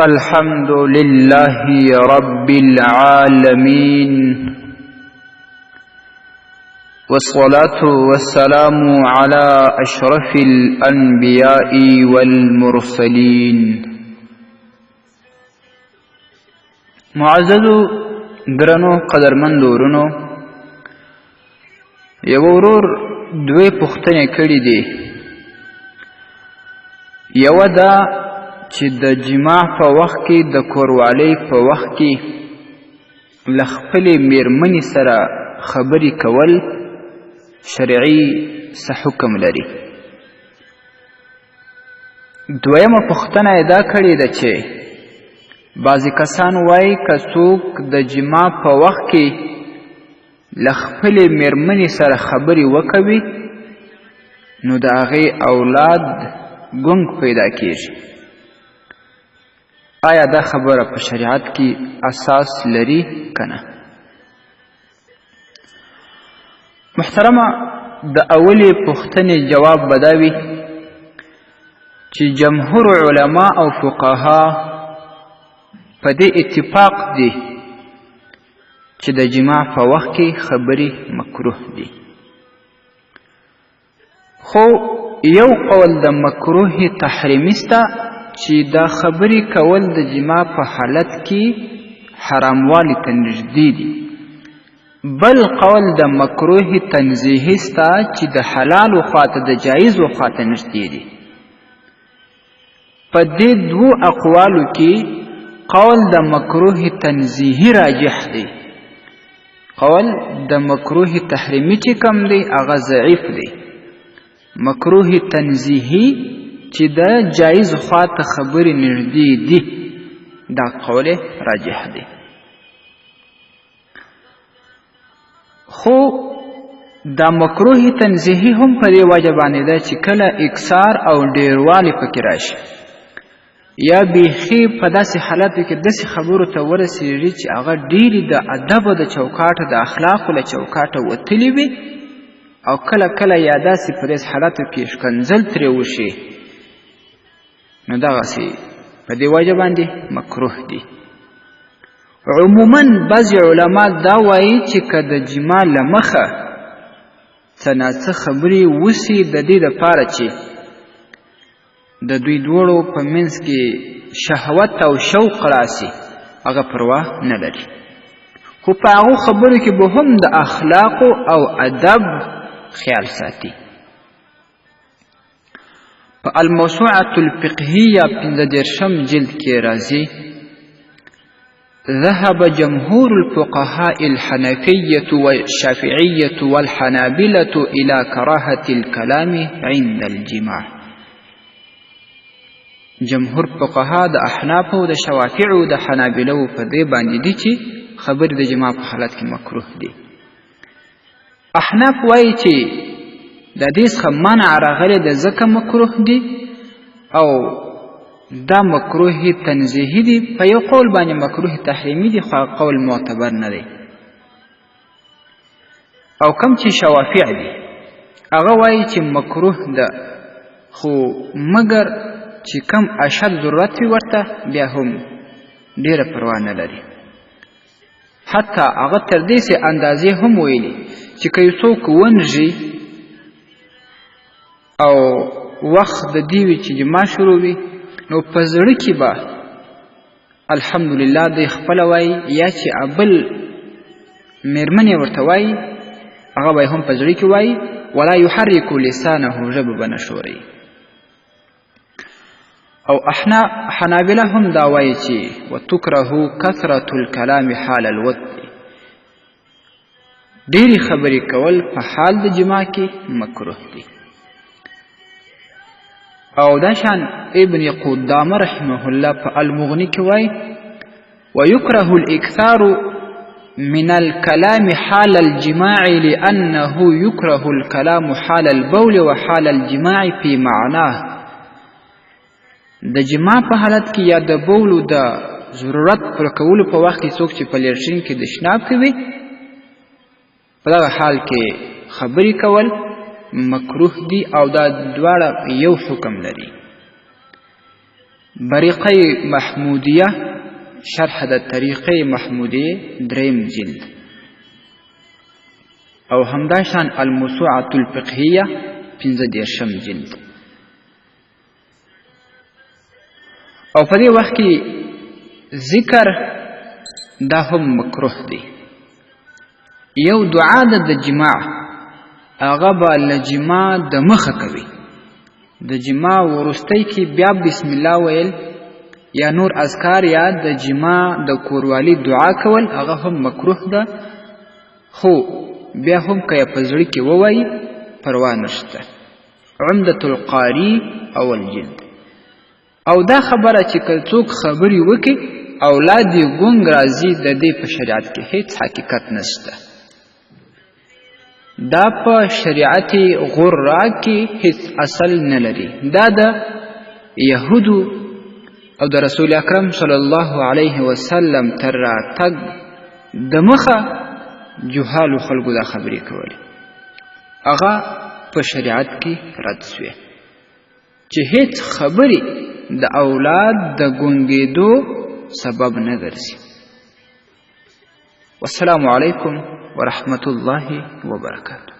الحمد لله رب العالمين، والصلاة والسلام على أشرف الأنبياء والمرسلين. معززو درنو قدرمندو ورونو، یو ورور دوې پوښتنې کړې دي. یوه دا چې د جماع په وخت کې، د کوروالۍ په وخت کې له خپلې میرمنې سره خبرې کول شرعي څه حکم لري؟ دویمه پوښتنه یې دا کړې ده چې بعضې کسان وایي که څوک د جماع په وخت کې له خپلې میرمنې سره خبرې وکوي نو د هغې اولاد ګونګ پیدا کیږي. آیا دا خبره په شریعت کې اساس لري که نه؟ محترمه، د اولې پوښتنې جواب به دا وي چې جمهور علما او فقها په دې اتفاق دي چې د جماع په وخت کې خبرې مکروه دي، خو یو قول د مکروه تحریمي سته چې دا خبرې کول د جماع په حالت کې حراموالي ته نږدې دي. بل قول د مکروه تنزیهي سته چې د حلالو خواته، د جایزو خواته نږدې دي. په دې دوو اقوالو کې قول د مکروه تنزیهي راجح دی، قول د مکروه تحریمي چې کم دی هغه ضعیف دی. مکروه تنزیهي چې د جایز خواته خبرې نږدې دي، دا قول راجح دی. خو دا مکروه تنزیهي هم په دې وجه باندې ده چې کله اکثار او ډیروالی پکې راشي یا بیخي په داسې حالت کې داسې خبرو ته ورسیږي چې هغه ډېرې د ادب د چوکاټه، د اخلاقو له چوکاټه وتلي وي، او کله کله یا داسې په داسې حالاتو کې ښکنځل ترې وشي، نو دغسې په دې وجه باندې مکروه دي. عموما بعضې علما دا وایي چې که د جماع له مخه څه ناڅه خبرې وسي د دې دپاره چې د دوی دواړو په منځ کې شهوت او شوق راسي، هغه پروا نه لري، خو په هغو خبرو کې به هم د اخلاقو او ادب خیال ساتي. په الموسوعة الفقهیه 35 جلد کې راځي: ذهب جمهور الفقهاء الحنفية والشافعية والحنابلة إلى كراهة الكلام عند الجماع. جمهور فقها د احنافو، د شوافعو، د حنابلو په دې باندې دي چې خبرې د جماع په حالت کې مکروه دي. احناف وایي چې د دې څخه منع راغلې ده ځکه مکروه دي، او دا مکروه تنزیهي دي. په یو قول باندې مکروه تحریمي دي، خو هغه قول معتبر نه دی. او کم چې شوافع دي هغه وایي چې مکروه ده، خو مګر چې کم اشد ضرورت وي ورته بیا هم ډېره پروا نه لري. حتی هغه تر دې سې اندازې هم ویلي چې که یو څوک ونژي او وخت د دې وي چې جماع شروع وي، نو په زړه کې به الحمدلله دی خپله وایي، یا چې بل میرمنې ورته وایي هغه به هم په زړه کې وایي، ولا یحرک لسانه، ژبه به نه ښوروي. او حنابله هم دا وایي چې وتکره کثرة الکلام حال الود، ډېرې خبرې کول په حال د جماع کې مکروه دي. او دا شان ابن قدامه رحمه الله په المغني کې وایي: ويكره الإكثار من الكلام حال الجماع لأنه يكره الكلام حال البول وحال الجماع في معناه. د جماع په حالت کې یا د بولو د ضرورت پوره کولو په وخت کې څوک چې په لیټرین کې د شناب کوي، په دغه حال کې خبرې کول مکروه دي، او دا دواړه یو حکم لري. بریقه محمودیه، شرح د طریقې محمودیې، دریم جلد. او همداشان الموسوعة الفقهیه، 35 جلد. او په دې وخت کې ذکر دا هم مکروه دی. یو دعا ده د جماع، هغه به له جماع د مخه کوي، د جماع وروستی کې بیا بسم الله ویل یا نور اذکار یا د جماع د کوروالي دعا کول هغه هم مکروه ده، خو بیا هم که یې په زړه کې ووایي پروا نشته. عمدة القاري، اول جلد. او دا خبره چې که څوک خبرې وکړي اولاد یې ګونګ راځي، د دې په شریعت کې هیڅ حقیقت نشته. دا په شریعت غرا کې هیڅ اصل نه لري. دا د یهودو او د رسول اکرم صلی الله علیه وسلم تر راتګ د مخه جهالو خلکو دا خبرې کولې، هغه په شریعت کې رد سوې چې هیڅ خبرې د اولاد د ګونګېدو سبب نه ګرځي. والسلام علیکم ورحمة الله وبرکاته.